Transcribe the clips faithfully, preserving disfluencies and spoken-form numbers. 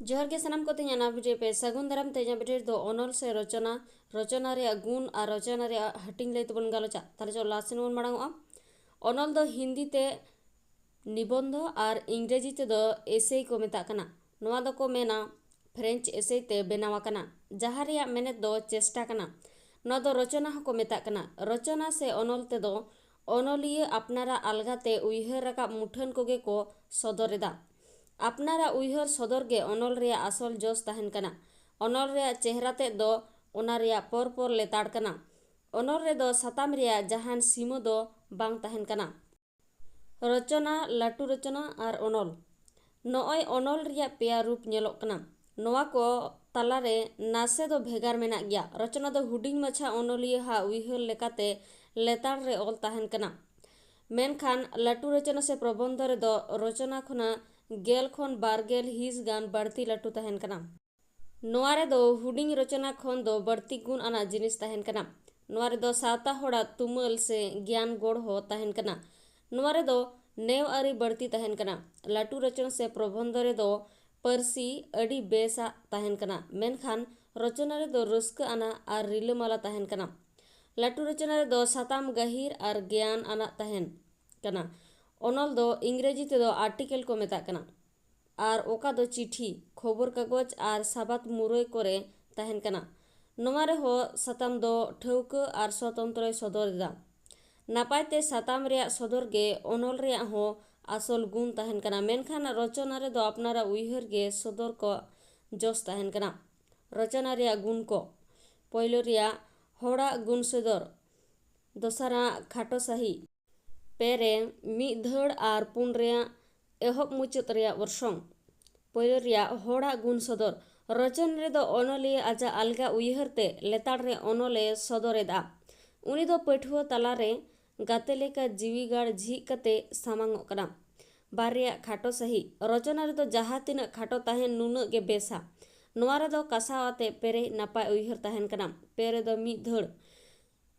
ᱡᱚᱦᱟᱨ ᱜᱮ ᱥᱟᱱᱟᱢ ᱠᱚ, ᱛᱮᱦᱮᱧᱟᱜ ᱱᱟᱣᱟ video ᱯᱮ ᱥᱟᱹᱜᱩᱱ ᱫᱟᱨᱟᱢ᱾ ᱛᱮᱦᱮᱧᱟᱜ video ᱨᱮᱫᱚ ᱚᱱᱚᱞ ᱥᱮ ᱨᱚᱪᱚᱱᱟ, ᱨᱚᱪᱚᱱᱟ ᱨᱮᱭᱟᱜ ᱜᱩᱱ ᱟᱨ ᱨᱚᱪᱚᱱᱟ ᱨᱮᱭᱟᱜ ᱦᱟᱹᱴᱤᱧ ᱞᱟᱹᱭ ᱛᱮᱵᱚᱱ ᱜᱟᱞᱚᱪᱟ᱾ ᱛᱟᱦᱞᱮ ᱪᱚ ᱞᱟᱦᱟ ᱥᱮᱱ ᱵᱚᱱ ᱢᱟᱲᱟᱝᱚᱜᱼᱟ᱾ ᱚᱱᱚᱞ ᱫᱚ ᱦᱤᱱᱫᱤ ᱛᱮ ᱱᱤᱵᱚᱱᱫᱷᱚ ᱟᱨ ᱤᱝᱨᱮᱡᱤ ᱛᱮᱫᱚ essay ᱠᱚ ᱢᱮᱛᱟᱜ ᱠᱟᱱᱟ᱾ ᱱᱚᱣᱟ ᱫᱚᱠᱚ ᱢᱮᱱᱟ French essay ᱛᱮ ᱵᱮᱱᱟᱣ ᱟᱠᱟᱱᱟ, ᱡᱟᱦᱟᱸ ᱨᱮᱭᱟᱜ ᱢᱮᱱᱮᱛ ᱫᱚ ᱪᱮᱥᱴᱟ ᱠᱟᱱᱟ᱾ ᱱᱚᱣᱟ ᱫᱚ ᱨᱚᱪᱚᱱᱟ ᱦᱚᱸᱠᱚ ᱢᱮᱛᱟᱜ ᱠᱟᱱᱟ᱾ ᱨᱚᱪᱚᱱᱟ ᱥᱮ ᱚᱱᱚᱞ ᱛᱮᱫᱚ ᱚᱱᱚᱞᱤᱭᱟᱹ ᱟᱯᱱᱟᱨᱟᱜ ᱟᱞᱜᱟᱛᱮ ᱩᱭᱦᱟᱹᱨ ᱨᱟᱠᱟᱵ ᱢᱩᱴᱷᱟᱹᱱ ᱠᱚᱜᱮ ᱠᱚ ᱥᱚᱫᱚᱨ ᱮᱫᱟ᱾ ᱟᱯᱱᱟᱨᱟᱜ ᱩᱭᱦᱟᱹᱨ ᱥᱚᱫᱚᱨ ᱜᱮ ᱚᱱᱚᱞ ᱨᱮᱭᱟᱜ ᱟᱥᱚᱞ ᱡᱚᱥ ᱛᱟᱦᱮᱱ ᱠᱟᱱᱟ᱾ ᱚᱱᱚᱞ ᱨᱮᱭᱟᱜ ᱪᱮᱦᱨᱟ ᱛᱮᱫ ᱫᱚ ᱚᱱᱟ ᱨᱮᱭᱟᱜ ᱯᱚᱨ ᱯᱚᱨ ᱞᱮᱛᱟᱲ ᱠᱟᱱᱟ᱾ ᱚᱱᱚᱞ ᱨᱮᱫᱚ ᱥᱟᱛᱟᱢ ᱨᱮᱭᱟᱜ ᱡᱟᱦᱟᱱ ᱥᱤᱢᱟᱹ ᱫᱚ ᱵᱟᱝ ᱛᱟᱦᱮᱱ ᱠᱟᱱᱟ᱾ ᱨᱚᱪᱚᱱᱟ, ᱞᱟᱹᱴᱩ ᱨᱚᱪᱚᱱᱟ ᱟᱨ ᱚᱱᱚᱞ᱾ ᱱᱚᱜᱼᱚᱭ ᱚᱱᱚᱞ ᱨᱮᱭᱟᱜ ᱯᱮᱭᱟ ᱨᱩᱯ ᱧᱮᱞᱚᱜ ᱠᱟᱱᱟ᱾ ᱱᱚᱣᱟ ᱠᱚ ᱛᱟᱞᱟᱨᱮ ᱱᱟᱥᱮ ᱫᱚ ᱵᱷᱮᱜᱟᱨ ᱢᱮᱱᱟᱜ ᱜᱮᱭᱟ᱾ ᱨᱚᱪᱚᱱᱟ ᱫᱚ ᱦᱩᱰᱤᱧ ᱢᱟᱪᱷᱟ ᱚᱱᱚᱞᱤᱭᱟᱹ ᱦᱟᱜ ᱩᱭᱦᱟᱹᱨ ᱞᱮᱠᱟᱛᱮ ᱞᱮᱛᱟᱲ ᱨᱮ ᱚᱞ ᱛᱟᱦᱮᱱ ᱠᱟᱱᱟ, ᱢᱮᱱᱠᱷᱟᱱ ᱞᱟᱹᱴᱩ ᱨᱚᱪᱚᱱᱟ ᱥᱮ ᱯᱨᱚᱵᱚᱱᱫᱷᱚ ᱨᱮᱫᱚ ᱨᱚᱪᱚᱱᱟ ᱠᱷᱚᱱᱟᱜ ᱜᱮᱞ ᱠᱷᱚᱱ ᱵᱟᱨ ᱜᱮᱞ ᱦᱤᱸᱥ ᱜᱟᱱ ᱵᱟᱹᱲᱛᱤ ᱞᱟᱹᱴᱩ ᱛᱟᱦᱮᱱ ᱠᱟᱱᱟ᱾ ᱱᱚᱣᱟ ᱨᱮᱫᱚ ᱦᱩᱰᱤᱧ ᱨᱚᱪᱚᱱᱟ ᱠᱷᱚᱱ ᱫᱚ ᱵᱟᱹᱲᱛᱤ ᱜᱩᱱ ᱟᱱᱟᱜ ᱡᱤᱱᱤᱥ ᱛᱟᱦᱮᱱ ᱠᱟᱱᱟ᱾ ᱱᱚᱣᱟ ᱨᱮᱫᱚ ᱥᱟᱶᱛᱟ ᱦᱚᱲᱟᱜ ᱛᱩᱢᱟᱹᱞ ᱥᱮ ᱜᱮᱭᱟᱱ ᱜᱚᱲᱦᱚ ᱛᱟᱦᱮᱱ ᱠᱟᱱᱟ᱾ ᱱᱚᱣᱟ ᱨᱮᱫᱚ ᱱᱮᱣ ᱟᱹᱨᱤ ᱵᱟᱹᱲᱛᱤ ᱛᱟᱦᱮᱱ ᱠᱟᱱᱟ᱾ ᱞᱟᱹᱴᱩ ᱨᱚᱪᱚᱱᱟ ᱥᱮ ᱯᱨᱚᱵᱚᱱᱫᱷᱚ ᱨᱮᱫᱚ ᱯᱟᱹᱨᱥᱤ ᱟᱹᱰᱤ ᱵᱮᱥᱟᱜ ᱛᱟᱦᱮᱱ ᱠᱟᱱᱟ, ᱢᱮᱱᱠᱷᱟᱱ ᱨᱚᱪᱚᱱᱟ ᱨᱮᱫᱚ ᱨᱟᱹᱥᱠᱟᱹ ᱟᱱᱟᱜ ᱟᱨ ᱨᱤᱞᱟᱹᱢᱟᱞᱟ ᱛᱟᱦᱮᱱ ᱠᱟᱱᱟ᱾ ᱞᱟᱹᱴᱩ ᱨᱚᱪᱚᱱᱟ ᱨᱮᱫᱚ ᱥᱟᱛᱟᱢ ᱜᱟᱹᱦᱤᱨ ᱟᱨ ᱜᱮᱭᱟᱱ ᱟᱱᱟᱜ ᱛᱟᱦᱮᱱ ᱠᱟᱱᱟ᱾ ᱚᱱᱚᱞ ᱫᱚ ᱤᱝᱨᱮᱡᱤ ᱛᱮᱫᱚ article ᱠᱚ ᱢᱮᱛᱟᱜ ᱠᱟᱱᱟ, ᱟᱨ ᱚᱠᱟ ᱫᱚ ᱪᱤᱴᱷᱤ, ᱠᱷᱚᱵᱚᱨ ᱠᱟᱜᱚᱡᱽ ᱟᱨ ᱥᱟᱵᱟᱫ ᱢᱩᱨᱟᱹᱭ ᱠᱚᱨᱮ ᱛᱟᱦᱮᱱ ᱠᱟᱱᱟ᱾ ᱱᱚᱣᱟ ᱨᱮᱦᱚᱸ ᱥᱟᱛᱟᱢ ᱫᱚ ᱴᱷᱟᱹᱣᱠᱟᱹ ᱟᱨ ᱥᱚᱛᱚᱱᱛᱨᱚᱭ ᱥᱚᱫᱚᱨ ᱮᱫᱟ᱾ ᱱᱟᱯᱟᱭ ᱛᱮ ᱥᱟᱛᱟᱢ ᱨᱮᱭᱟᱜ ᱥᱚᱫᱚᱨ ᱜᱮ ᱚᱱᱚᱞ ᱨᱮᱭᱟᱜ ᱦᱚᱸ ᱟᱥᱚᱞ ᱜᱩᱱ ᱛᱟᱦᱮᱱ ᱠᱟᱱᱟ, ᱢᱮᱱᱠᱷᱟᱱ ᱨᱚᱪᱚᱱᱟ ᱨᱮᱫᱚ ᱟᱯᱱᱟᱨᱟᱜ ᱩᱭᱦᱟᱹᱨ ᱜᱮ ᱥᱚᱫᱚᱨ ᱠᱚ ᱡᱚᱥ ᱛᱟᱦᱮᱱ ᱠᱟᱱᱟ᱾ ᱨᱚᱪᱚᱱᱟ ᱨᱮᱭᱟᱜ ᱜᱩᱱ ᱠᱚ᱾ ᱯᱳᱭᱞᱳ ᱨᱮᱭᱟᱜ ᱦᱚᱲᱟᱜ ᱜᱩᱱ ᱥᱚᱫᱚᱨ, ᱫᱚᱥᱟᱨᱟᱜ ᱠᱷᱟᱴᱚ ᱥᱟᱹᱦᱤᱡ, ᱯᱮ ᱨᱮ ᱢᱤᱫ ᱫᱷᱟᱹᱲ ᱟᱨ ᱯᱩᱱ ᱨᱮᱭᱟᱜ ᱮᱦᱚᱵ ᱢᱩᱪᱟᱹᱫ ᱨᱮᱭᱟᱜ ᱚᱨᱥᱚᱝ᱾ ᱯᱳᱭᱞᱳ ᱨᱮᱭᱟᱜ ᱦᱚᱲᱟᱜ ᱜᱩᱱ ᱥᱚᱫᱚᱨ᱾ ᱨᱚᱪᱚᱱ ᱨᱮᱫᱚ ᱚᱱᱚᱞᱤᱭᱟᱹ ᱟᱡᱟᱜ ᱟᱞᱜᱟ ᱩᱭᱦᱟᱹᱨ ᱛᱮ ᱞᱮᱛᱟᱲ ᱨᱮ ᱚᱱᱚᱞᱮ ᱥᱚᱫᱚᱨ ᱮᱫᱟ᱾ ᱩᱱᱤ ᱫᱚ ᱯᱟᱹᱴᱷᱩᱣᱟᱹ ᱛᱟᱞᱟᱨᱮ ᱜᱟᱛᱮ ᱞᱮᱠᱟ ᱡᱤᱣᱤ ᱜᱟᱲ ᱡᱷᱤᱡ ᱠᱟᱛᱮ ᱥᱟᱢᱟᱝᱚᱜ ᱠᱟᱱᱟ᱾ ᱵᱟᱨ ᱨᱮᱭᱟᱜ ᱠᱷᱟᱴᱚ ᱥᱟᱹᱦᱤᱡ᱾ ᱨᱚᱪᱚᱱᱟ ᱨᱮᱫᱚ ᱡᱟᱦᱟᱸ ᱛᱤᱱᱟᱹᱜ ᱠᱷᱟᱴᱚ ᱛᱟᱦᱮᱱ ᱱᱩᱱᱟᱹᱜ ᱜᱮ ᱵᱮᱥᱟ᱾ ᱱᱚᱣᱟ ᱨᱮᱫᱚ ᱠᱟᱥᱟᱣ ᱟᱛᱮ ᱯᱮᱨᱮᱡ ᱱᱟᱯᱟᱭ ᱩᱭᱦᱟᱹᱨ ᱛᱟᱦᱮᱱ ᱠᱟᱱᱟ᱾ ᱯᱮ ᱨᱮᱫᱚ ᱢᱤᱫ ᱫᱷᱟᱹᱲ᱾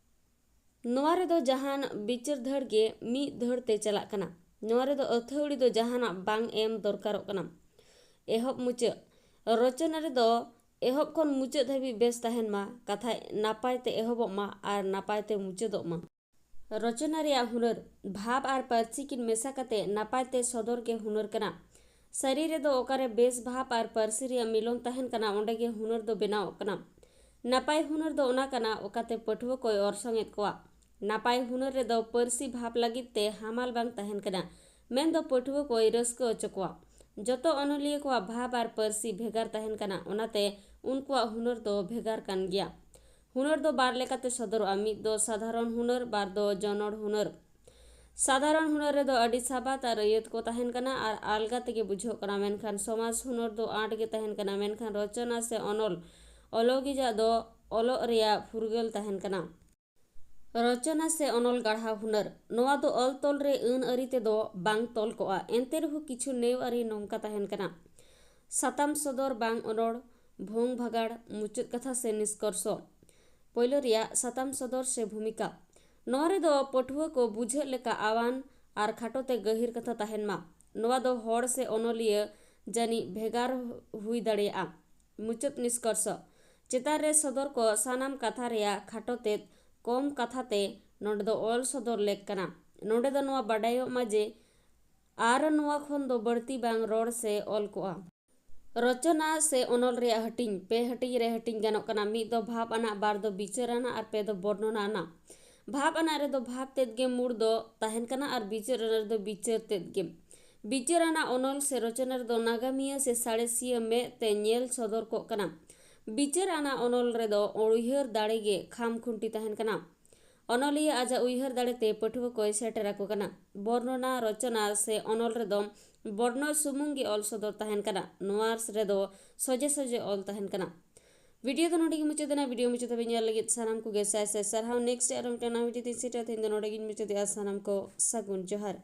ᱱᱚᱣᱟ ᱨᱮᱫᱚ ᱡᱟᱦᱟᱱ ᱵᱤᱪᱟᱹᱨ ᱫᱷᱟᱹᱲ ᱜᱮ ᱢᱤᱫ ᱫᱷᱟᱹᱲ ᱛᱮ ᱪᱟᱞᱟᱜ ᱠᱟᱱᱟ᱾ ᱱᱚᱣᱟ ᱨᱮᱫᱚ ᱟᱹᱛᱷᱟᱹᱣᱲᱤ ᱫᱚ ᱡᱟᱦᱟᱱᱟᱜ ᱵᱟᱝ ᱮᱢ ᱫᱚᱨᱠᱟᱨᱚᱜ ᱠᱟᱱᱟ᱾ ᱮᱦᱚᱵ ᱢᱩᱪᱟᱹᱫ᱾ ᱨᱚᱪᱚᱱᱟ ᱨᱮᱫᱚ ᱮᱦᱚᱵ ᱠᱷᱚᱱ ᱢᱩᱪᱟᱹᱫ ᱫᱷᱟᱹᱵᱤᱡ ᱵᱮᱥ ᱛᱟᱦᱮᱱ ᱢᱟ, ᱠᱟᱛᱷᱟ ᱱᱟᱯᱟᱭ ᱛᱮ ᱮᱦᱚᱵᱚᱜ ᱢᱟ ᱟᱨ ᱱᱟᱯᱟᱭ ᱛᱮ ᱢᱩᱪᱟᱹᱫᱚᱜ ᱢᱟ᱾ ᱨᱚᱪᱚᱱᱟ ᱨᱮᱭᱟᱜ ᱦᱩᱱᱟᱹᱨ᱾ ᱵᱷᱟᱵᱽ ᱟᱨ ᱯᱟᱹᱨᱥᱤ ᱠᱤᱱ ᱢᱮᱥᱟ ᱠᱟᱛᱮ ᱱᱟᱯᱟᱭ ᱛᱮ ᱥᱚᱫᱚᱨ ᱜᱮ ᱦᱩᱱᱟᱹᱨ ᱠᱟᱱᱟ᱾ ᱥᱟᱹᱨᱤ ᱨᱮᱫᱚ ᱚᱠᱟᱨᱮ ᱵᱮᱥ ᱵᱷᱟᱵᱽ ᱟᱨ ᱯᱟᱹᱨᱥᱤ ᱨᱮᱭᱟᱜ ᱢᱤᱞᱚᱱ ᱛᱟᱦᱮᱱ ᱠᱟᱱᱟ, ᱚᱸᱰᱮ ᱜᱮ ᱦᱩᱱᱟᱹᱨ ᱫᱚ ᱵᱮᱱᱟᱣᱚᱜ ᱠᱟᱱᱟ᱾ ᱱᱟᱯᱟᱭ ᱦᱩᱱᱟᱹᱨ ᱫᱚ ᱚᱱᱟ ᱠᱟᱱᱟ, ᱚᱠᱟᱛᱮ ᱯᱟᱹᱴᱷᱩᱣᱟᱹ ᱠᱚᱭ ᱚᱨᱥᱚᱝ ᱮᱫ ᱠᱚᱣᱟ᱾ ᱱᱟᱯᱟᱭ ᱦᱩᱱᱟᱹᱨ ᱨᱮᱫᱚ ᱯᱟᱹᱨᱥᱤ ᱵᱷᱟᱵᱽ ᱞᱟᱹᱜᱤᱫ ᱛᱮ ᱦᱟᱢᱟᱞ ᱵᱟᱝ ᱛᱟᱦᱮᱱ ᱠᱟᱱᱟ, ᱢᱮᱱᱫᱚ ᱯᱟᱹᱴᱷᱩᱣᱟᱹ ᱠᱚᱭ ᱨᱟᱹᱥᱠᱟᱹ ᱦᱚᱪᱚ ᱠᱚᱣᱟ᱾ ᱡᱚᱛᱚ ᱚᱱᱚᱞᱤᱭᱟᱹ ᱠᱚᱣᱟᱜ ᱵᱷᱟᱵᱽ ᱟᱨ ᱯᱟᱹᱨᱥᱤ ᱵᱷᱮᱜᱟᱨ ᱛᱟᱦᱮᱱ ᱠᱟᱱᱟ, ᱚᱱᱟᱛᱮ ᱩᱱᱠᱩᱣᱟᱜ ᱦᱩᱱᱟᱹᱨ ᱫᱚ ᱵᱷᱮᱜᱟᱨ ᱠᱟᱱ ᱜᱮᱭᱟ᱾ ᱦᱩᱱᱟᱹᱨ ᱫᱚ ᱵᱟᱨ ᱞᱮᱠᱟᱛᱮ ᱥᱚᱫᱚᱨᱚᱜᱼᱟ, ᱢᱤᱫ ᱫᱚ ᱥᱟᱫᱷᱟᱨᱚᱱ ᱦᱩᱱᱟᱹᱨ, ᱵᱟᱨ ᱫᱚ ᱡᱚᱱᱚᱲ ᱦᱩᱱᱟᱹᱨ᱾ ᱥᱟᱫᱷᱟᱨᱚᱱ ᱦᱩᱱᱟᱹᱨ ᱨᱮᱫᱚ ᱟᱹᱰᱤ ᱥᱟᱵᱟᱫ ᱟᱨ ᱟᱹᱭᱟᱹᱛ ᱠᱚ ᱛᱟᱦᱮᱱ ᱠᱟᱱᱟ ᱟᱨ ᱟᱞᱜᱟ ᱛᱮᱜᱮ ᱵᱩᱡᱷᱟᱹᱜ ᱠᱟᱱᱟ, ᱢᱮᱱᱠᱷᱟᱱ ᱥᱚᱢᱟᱡᱽ ᱦᱩᱱᱟᱹᱨ ᱫᱚ ᱟᱸᱴ ᱜᱮ ᱛᱟᱦᱮᱱ ᱠᱟᱱᱟ, ᱢᱮᱱᱠᱷᱟᱱ ᱨᱚᱪᱚᱱᱟ ᱥᱮ ᱚᱱᱚᱞ ᱚᱞᱚᱜᱤᱡᱟᱜ ᱫᱚ ᱚᱞᱚᱜ ᱨᱮᱭᱟᱜ ᱯᱷᱩᱨᱜᱟᱹᱞ ᱛᱟᱦᱮᱱ ᱠᱟᱱᱟ᱾ ᱨᱚᱪᱚᱱᱟ ᱥᱮ ᱚᱱᱚᱞ ᱜᱟᱲᱦᱟᱣ ᱦᱩᱱᱟᱹᱨ᱾ ᱱᱚᱣᱟ ᱫᱚ ᱚᱞ ᱛᱚᱞ ᱨᱮ ᱟᱹᱱ ᱟᱹᱨᱤ ᱛᱮᱫᱚ ᱵᱟᱝ ᱛᱚᱞ ᱠᱚᱜᱼᱟ, ᱮᱱᱛᱮ ᱨᱮᱦᱚᱸ ᱠᱤᱪᱷᱩ ᱱᱮᱣ ᱟᱹᱨᱤ ᱱᱚᱝᱠᱟ ᱛᱟᱦᱮᱱ ᱠᱟᱱᱟ᱾ ᱥᱟᱛᱟᱢ ᱥᱚᱫᱚᱨ ᱵᱟᱝ ᱚᱱᱚᱲ, ᱵᱷᱚᱝ ᱵᱷᱟᱜᱟᱲ, ᱢᱩᱪᱟᱹᱫ ᱠᱟᱛᱷᱟ ᱥᱮ ᱱᱤᱥᱠᱚᱨᱥᱚ᱾ ᱯᱳᱭᱞᱳ ᱨᱮᱭᱟᱜ ᱥᱟᱛᱟᱢ ᱥᱚᱫᱚᱨ ᱥᱮ ᱵᱷᱩᱢᱤᱠᱟ᱾ ᱱᱚᱣᱟ ᱨᱮᱫᱚ ᱯᱟᱹᱴᱷᱩᱣᱟᱹ ᱠᱚ ᱵᱩᱡᱷᱟᱹᱜ ᱞᱮᱠᱟ ᱟᱣᱟᱱ ᱟᱨ ᱠᱷᱟᱴᱚ ᱛᱮ ᱜᱟᱹᱦᱤᱨ ᱠᱟᱛᱷᱟ ᱛᱟᱦᱮᱱ ᱢᱟ᱾ ᱱᱚᱣᱟ ᱫᱚ ᱦᱚᱲ ᱥᱮ ᱚᱱᱚᱞᱤᱭᱟᱹ ᱡᱟᱹᱱᱤᱡ ᱵᱷᱮᱜᱟᱨ ᱦᱩᱭ ᱫᱟᱲᱮᱭᱟᱜᱼᱟ᱾ ᱢᱩᱪᱟᱹᱫ ᱱᱤᱥᱠᱚᱨᱥᱚ᱾ ᱪᱮᱛᱟᱱ ᱨᱮ ᱥᱚᱫᱚᱨ ᱠᱚ ᱥᱟᱱᱟᱢ ᱠᱟᱛᱷᱟ ᱨᱮᱭᱟᱜ ᱠᱷᱟᱴᱚ ᱛᱮᱫ ᱠᱚᱢ ᱠᱟᱛᱷᱟ ᱛᱮ ᱱᱚᱰᱮ ᱫᱚ ᱚᱞ ᱥᱚᱫᱚᱨ ᱞᱮᱠ ᱠᱟᱱᱟ᱾ ᱱᱚᱰᱮ ᱫᱚ ᱱᱚᱣᱟ ᱵᱟᱰᱟᱭᱚᱜ ᱢᱟ ᱡᱮ ᱟᱨ ᱱᱚᱣᱟ ᱠᱷᱚᱱ ᱫᱚ ᱵᱟᱹᱲᱛᱤ ᱵᱟᱝ ᱨᱚᱲ ᱥᱮ ᱚᱞ ᱠᱚᱜᱼᱟ᱾ ᱨᱚᱪᱚᱱᱟ ᱥᱮ ᱚᱱᱚᱞ ᱨᱮᱭᱟᱜ ᱦᱟᱹᱴᱤᱧ ᱯᱮ ᱦᱟᱹᱴᱤᱧ ᱨᱮ ᱦᱟᱹᱴᱤᱧ ᱜᱟᱱᱚᱜ ᱠᱟᱱᱟ᱾ ᱢᱤᱫ ᱫᱚ ᱵᱷᱟᱵᱽ ᱟᱱᱟᱜ, ᱵᱟᱨ ᱫᱚ ᱵᱤᱪᱟᱹᱨ ᱟᱱᱟᱜ ᱟᱨ ᱯᱮ ᱫᱚ ᱵᱚᱨᱱᱚᱱᱟ ᱟᱱᱟᱜ᱾ ᱵᱷᱟᱵᱽ ᱟᱱᱟᱜ ᱨᱮᱫᱚ ᱵᱷᱟᱵᱽ ᱛᱮᱫ ᱜᱮ ᱢᱩᱲ ᱫᱚ ᱛᱟᱦᱮᱱ ᱠᱟᱱᱟ ᱟᱨ ᱵᱤᱪᱟᱹᱨ ᱟᱱᱟᱜ ᱨᱮᱫᱚ ᱵᱤᱪᱟᱹᱨ ᱛᱮᱫ ᱜᱮ᱾ ᱵᱤᱪᱟᱹᱨ ᱟᱱᱟᱜ ᱚᱱᱚᱞ ᱥᱮ ᱨᱚᱪᱚᱱᱟ ᱨᱮᱫᱚ ᱱᱟᱜᱟᱢᱤᱭᱟᱹ ᱥᱮ ᱥᱟᱬᱮᱥᱤᱭᱟᱹ ᱢᱮᱫ ᱛᱮ ᱧᱮᱞ ᱥᱚᱫᱚᱨ ᱠᱚᱜ ᱠᱟᱱᱟ᱾ ᱵᱤᱪᱟᱹᱨ ᱟᱱᱟᱜ ᱚᱱᱚᱞ ᱨᱮᱫᱚ ᱩᱭᱦᱟᱹᱨ ᱫᱟᱲᱮ ᱜᱮ ᱠᱷᱟᱢ ᱠᱷᱩᱱᱴᱤ ᱛᱟᱦᱮᱱ ᱠᱟᱱᱟ᱾ ᱚᱱᱚᱞᱤᱭᱟᱹ ᱟᱡᱟᱜ ᱩᱭᱦᱟᱹᱨ ᱫᱟᱲᱮᱛᱮ ᱯᱟᱹᱴᱷᱩᱣᱟᱹ ᱠᱚᱭ ᱥᱮᱴᱮᱨ ᱟᱠᱚ ᱠᱟᱱᱟ᱾ ᱵᱚᱨᱱᱚᱱᱟ ᱨᱚᱪᱚᱱᱟ ᱥᱮ ᱚᱱᱚᱞ ᱨᱮᱫᱚ ᱵᱚᱨᱱᱚᱱ ᱥᱩᱢᱩᱝ ᱜᱮ ᱚᱞ ᱥᱚᱫᱚᱨ ᱛᱟᱦᱮᱱ ᱠᱟᱱᱟ᱾ ᱱᱚᱣᱟ ᱨᱮᱫᱚ ᱥᱚᱡᱷᱮ ᱥᱚᱡᱷᱮ ᱚᱞ ᱛᱟᱦᱮᱱ ᱠᱟᱱᱟ᱾ ᱵᱷᱤᱰᱤᱭᱳ ᱫᱚ ᱱᱚᱰᱮ ᱜᱮ ᱢᱩᱪᱟᱹᱫ ᱮᱱᱟ᱾ ᱵᱷᱤᱰᱤᱭᱳ ᱢᱩᱪᱟᱹᱫ ᱫᱷᱟᱹᱵᱤᱡ ᱧᱮᱞ ᱞᱟᱹᱜᱤᱫ ᱥᱟᱱᱟᱢ ᱠᱚᱜᱮ ᱥᱟᱭ ᱥᱟᱭ ᱥᱟᱨᱦᱟᱣ᱾ ᱱᱮᱠᱥᱴ ᱟᱨ ᱢᱤᱫᱴᱟᱝ ᱱᱟᱣᱟ ᱵᱷᱤᱰᱤᱭᱳ ᱛᱤᱧ ᱥᱮᱴᱮᱨᱟ᱾ ᱛᱮᱦᱮᱧ ᱫᱚ ᱱᱚᱰᱮ ᱜᱤᱧ ᱢᱩᱪᱟᱹᱫᱮᱜᱼᱟ᱾ ᱥᱟᱱᱟᱢ ᱠᱚ ᱥᱟᱹᱜᱩᱱ ᱡᱚᱦᱟᱨ᱾